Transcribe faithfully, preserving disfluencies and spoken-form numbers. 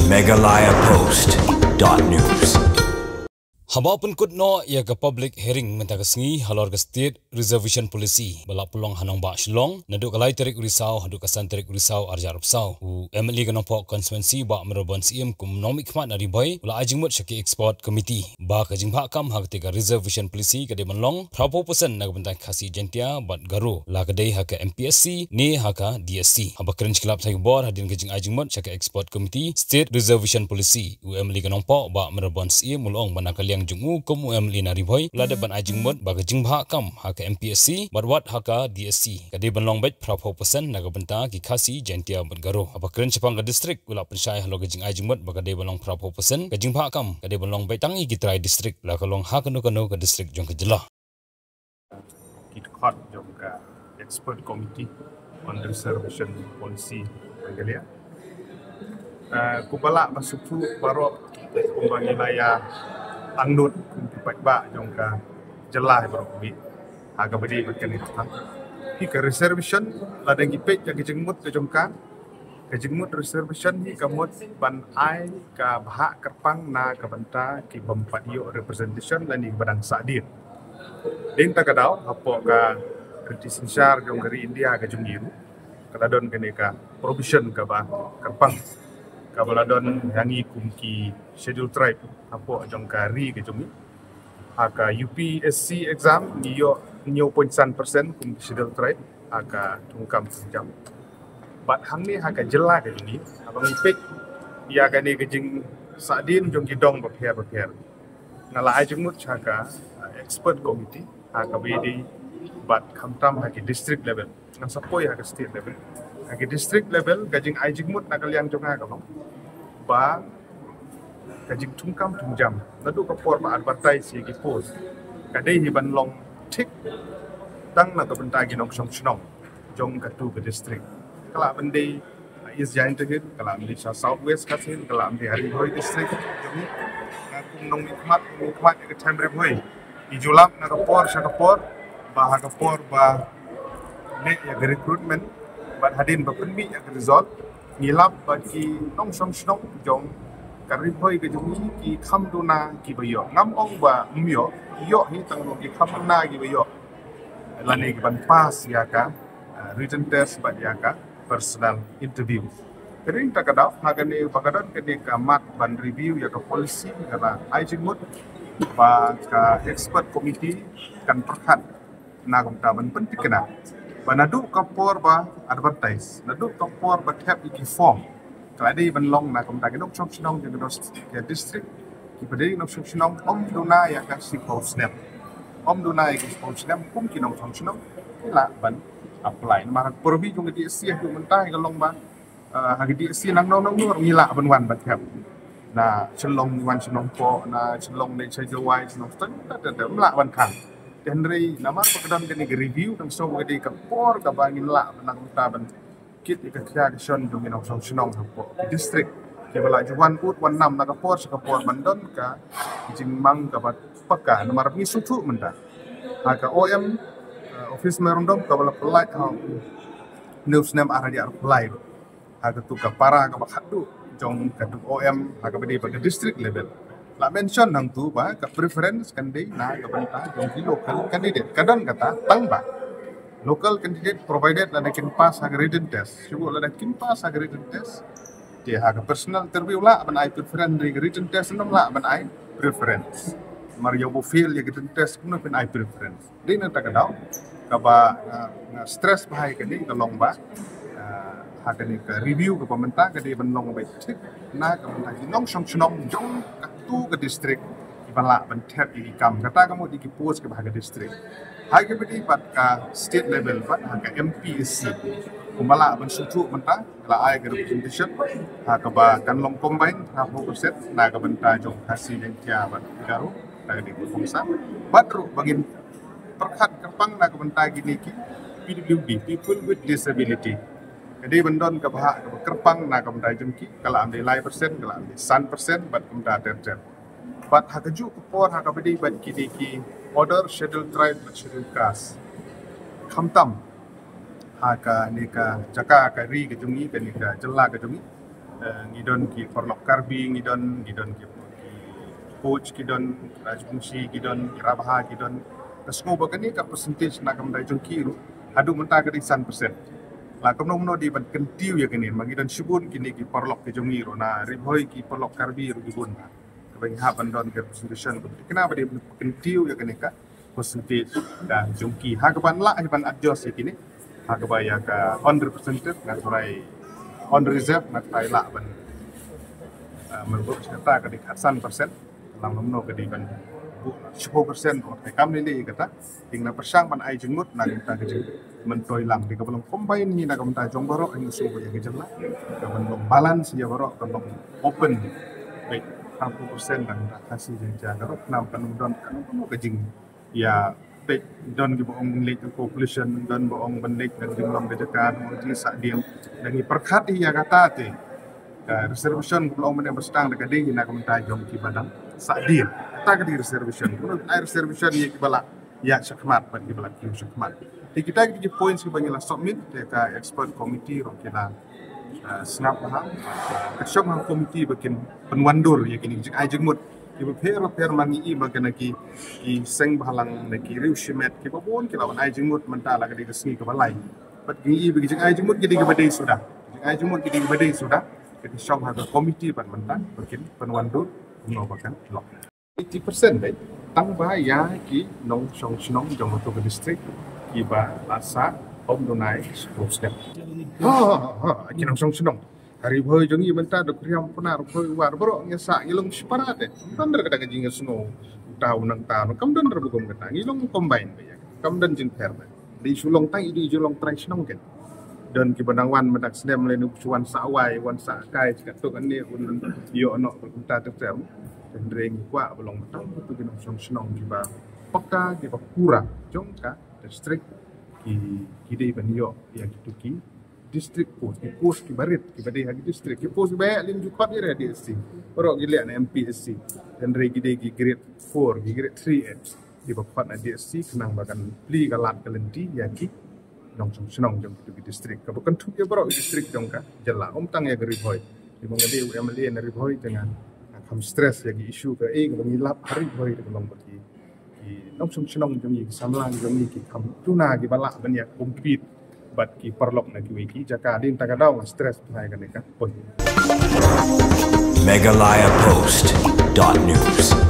Meghalaya Post dot news. Haba pynkut noh ïa ka public hearing mynta ka sngi halor ka State Reservation Policy ba la pynlong ha nongbah Shillong naduh ka lai tarik u Risaw haduh ka san tarik u Risaw arhajar arphew saw, u M L A ka Nongpoh Constituency Bah Mayral Born Syiem kum u nongmihkhmat na Ri Bhoi u la ai jingmut sha ki expert committee ba ka jingbha kam ha katei ka reservation policy ka dei ban long phra phew percent na ka bynta Khasi, Jaintia bad Garo, la ka dei ha ka M P S C ne ha ka D S C. Haba kren sha ki lad pathai khubor hadien ka jingai jingmut sha ka expert committee State Reservation Policy, u M L A ka Nongpoh Bah Mayral Born Syiem u la ong ba na ka liang jong u kum u M L A na Ri Bhoi u la dep ban ai jingmut ba ka jingbha kam ha ka M P S C bad wat ha ka D S C ka dei ban long beit phra phew percent na ka bynta ki Khasi, Jaintia bad Garo. Haba kren shaphang ka district u la pynshai halor ka jingai jingmut ba ka dei ban long phra phew percent, ka jingbha kam ka dei ban long beit tang ïa ki trai district, la ka long ha kano kano ka district jong ka jylla. Ki dkhot jong ka Expert Committee on Reservation Policy Meghalaya. Uh, kumba lah ban sngewthuh baroh, kumba ngi la ïa angnud kum ki paidbah jong ka jylla baroh kawei ha kaba ïadei bad kane ka thong. Ki ka reservation, lada ngi peit ïa ka jingmut ka jong ka, ka jingmut reservation hi ka mut ban ai ka bhah kyrpang na ka bynta ki bym pat ïoh representation lane kiba dang sahdien. Dei na kata ka daw hapoh ka treaty synshar jong ka ri India ka jong ngi ruh ka la don kane ka provision kaba kyrpang kaba la don ïa ngi kum ki Scheduled Tribe hapoh jong ka ri ka jong ngi. Ha ka U P S C exam ngi ïoh hynñiew point san percent kum ki Scheduled Tribe ha ka thungkam thungjam. Bad hangne ha ka jylla ka jong ngi, haba ngi peit ïa kane ka jingsahdien jong ki dong bapher bapher, nga la ai jingmut sha ka, uh, expert committee ha kaba ïadei bad khamtam ha ki district level. Ngan sa poi ha ka state level. Ha ki district level ka jingai jingmut na ka liang jong nga ka long ba ka jingthungkam thungjam naduh ka por ba advertise ïa ki post ka dei hi ban long thik tang na ka bynta ki nongshong shnong jong katu ka district. Ka lah ban dei East Jaintia Hills, ka lah ban dei sha South West Khasi Hills, ka lah ban dei ha Ri Bhoi district jong ngi. Nga kum nongmihkhmat, mihkhmat ïa ka them Ri Bhoi, ngi ju lap na ka por sha ka por ba ha ka por ba leh ïa ka recruitment bad hadien ba pynmih ïa ka result, ngi lap ba ki nongshong shnong jong ka Ri Bhoi ka jong ngi ki kham duna kiba ïoh. Ngam ong ba ym ïoh, ïoh hi tang ki kham duna kiba ïoh lane ki ban pass ïa ka, uh, written test bad ïa ka personal interview. Ka dei na kata ka daw, ha kane ba ka don kane ka mat ban review ïa ka policy, nga la ai jingmut ba ka expert committee kan pyrkhat na ka bynta ban pynthikna ba naduh ka por ba advertise, naduh ka por ba thep ïa ki form, ka la dei ban long na ka bynta ki nongshong shnong jong ka district kiba dei nongshong shnong ym duna ïa ka shiphew snem, ym duna ïa ka shiphew snem kum ki nongshong shnong ki lah ban apply. Namar ha ka pyrthei jong ka D S C haduh mynta ka long ba, uh, ha ka D S C nangno nangno ruh ngi lah ban wan ban thep. Na Shillong ngi wan sha Nongpoh, na Shillong ne sha Jowai, sha Nongstoiñ, ta ta ta ym lah ban khang. Te hynrei namar ba ka don kane ka review, tang shu ka dei ka por kaba ngin lah ban nang ta ban kit ïa ka khia ka shon jong ki nongshong shnong hapoh ki district kiba la ju wan ud wan nam na ka por sha ka por ban don ka jingmang kaba paka. Namar ngi sngewthuh mynta ha ka O M, uh, office memorandum kaba la pynlait ha u New Snem ar hajar arphew lai ha katu ka para kaba khatduh jong katu O M ha kaba dei ba ka district level. La mention hangtu ba ka preference kan dei na ka bynta jong ki local candidate. Ka don kata tang ba local candidate provided lada kin pass ha ka written test. Shuh lada kin pass ha ka written test, te ha ka personal interview lah ban ai preference, ha ka written test ym lah ban ai preference. Mar ïa u fail ïa ka written test kumno phin ai preference. Dei na kata ka daw kaba, uh, nga stress bha ïa kane ka long ba, uh, ha kane ka review kaba mynta ka dei ban long ba thik na ka bynta ki nongshong shnong jong katu ka district kiba lah ban thep ïa ki kam. Kata ka mut ïa ki post kiba ha ka district. Ha kaba dei bad ka state level bad ha ka M P S C kumba lah ban sngewthuh mynta la ai ka representation ha kaba kan long combine ha four percent na ka bynta jong Khasi, Jaiñtia bad Garo. Na ka dei ka kongsan bad ruh ba ngin pyrkhat kyrpang na ka bynta kine ki P W D, people with disability. Ka dei ban don ka bhah kaba kyrpang na ka bynta jong ki, ka lah ban dei lai percent, ka lah ban dei san percent bad kumta ter ter. Bad ha kajuh ka por ha kaba dei bad kine ki other Scheduled Tribe bad Scheduled Caste, khamtam ha kane ka jaka ka ri ka jong ngi, kane ka jylla ka jong ngi, Eh, ngi don ki paralok Karbi, ngi don, ngi don ki, ki Koch, ki don Rajbungshi, ki don ki Rabha, ki don. Ka sngew ba kane ka percentage na ka bynta jong ki ruh haduh mynta ka dei san percent. La kumno kumno dei ban kyntiew ïa kane, ma ngi don shibun kine ki paralok ki jong ngi ruh na Ri Bhoi, ki paralok Karbi ruh ki bun. Kaba ngi hap ban don ka representation, kane ba dei ban kyntiew ïa kane ka percentage ka jong ki. Ha kaba lah hi ban adjust ïa kine, ha kaba ïa ka unrepresented nga tharai, unreserved nga tharai lah ban, ah, man bok kata ka dei ka san percent. Lang lam no ka dei ban bok shiphew percent ruh ka kam lei lei kata. Dei na pyrshang ban ai jingmut na ka bynta ka jingmyntoi lang, dei kaba long combine hi na ka bynta jong baroh, ngi shu ïa ka jinglah ka ban long balance ïa baroh, ka long open. Baik, hangtu percent na ka bynta Khasi Jaiñtia ka ruh, nam kan don kan ka jing ïa peit, don kiba ong leit ka population, don ba ong ban leit ka jinglong ka jaka, don ki sah dieng. Dang ngi pyrkhat ïa kata te ka reservation kaba long mynta ba sdang da ka dei na ka bynta jong kiba dang sah dieng. Kata ka dei reservation. Kumno ai reservation ïa kiba lah ïa shakhmat bad kiba lah kiew shakhmat. Te kita ki points kiba ngi la submit te ka expert committee ruh ki la, ah, sngap ha ka shong ha committee ba kin pynwandur ïa kine ki jingai jingmut kiba pher pher, ma ngi i ba kane ki, ki seng bhalang ne ki riew shimet kiba bun ki la wan ai jingmut mynta la ka dei ka sngi kaba lai. Bad ngi i ba ki jingai jingmut ki dei kiba dei suda. Jingai jingmut ki dei kiba dei suda. Ka shong ha ka committee bad mynta ba kin pynwandur kumno ba kan long. Eighty percent dei tang ba ïa ki nongshong shnong jong kato ka district kiba la sah home donai spruce dep. Ha ha ha, ki nongshong shnong. Ha Ri Bhoi jong ngi mynta da Khriam Pnar Bhoi War baroh ngi sah ngi long shipara te. Tang da kata ka jingïasngew uta u nangta, kam don da ba kum kata, ngi long combine ba ïa. Kam don jingpher ba. Dei shu long tang i dei shu long trai shnong ken. Don kiba nang wan mynta snem lei nu shu wan sah wai, wan sah kai, sah tuk ane un ïoh noh ba kumta ter ter. Hynrei ngi kwah ba long mynta kitu ki nongshong shnong kiba paka, kiba pura jong ka district, ki, ki dei ban ïoh ïa kitu ki district post, ki post kiba rit kiba dei ha ki district, ki post kiba heh lem ju khot ïa re ha D S C. Baroh ki leh na M P S C. Hynrei ki dei ki grade four, ki grade three eh kiba khot na D S C khnang ba kan plie ka lad ka lynti ïa ki nongshong shnong jong kitu ki district. Kaba kynthup ïa baroh ki district jong ka jylla, ym tang ïa ka Ri Bhoi. Te ba nga dei u M L A na Ri Bhoi te nga kham stress ïa ki issue kaei kaba ngi lap ha Ri Bhoi te ka long ba ki, ki nongshong shnong jong ngi, ki samla jong ngi ki kham tuna kiba lah ban ïa compete bad ki paralok na kiwei ki jaka. Dei na kata ka daw nga stress bha ïa kane ka point. Meghalaya Post dot news.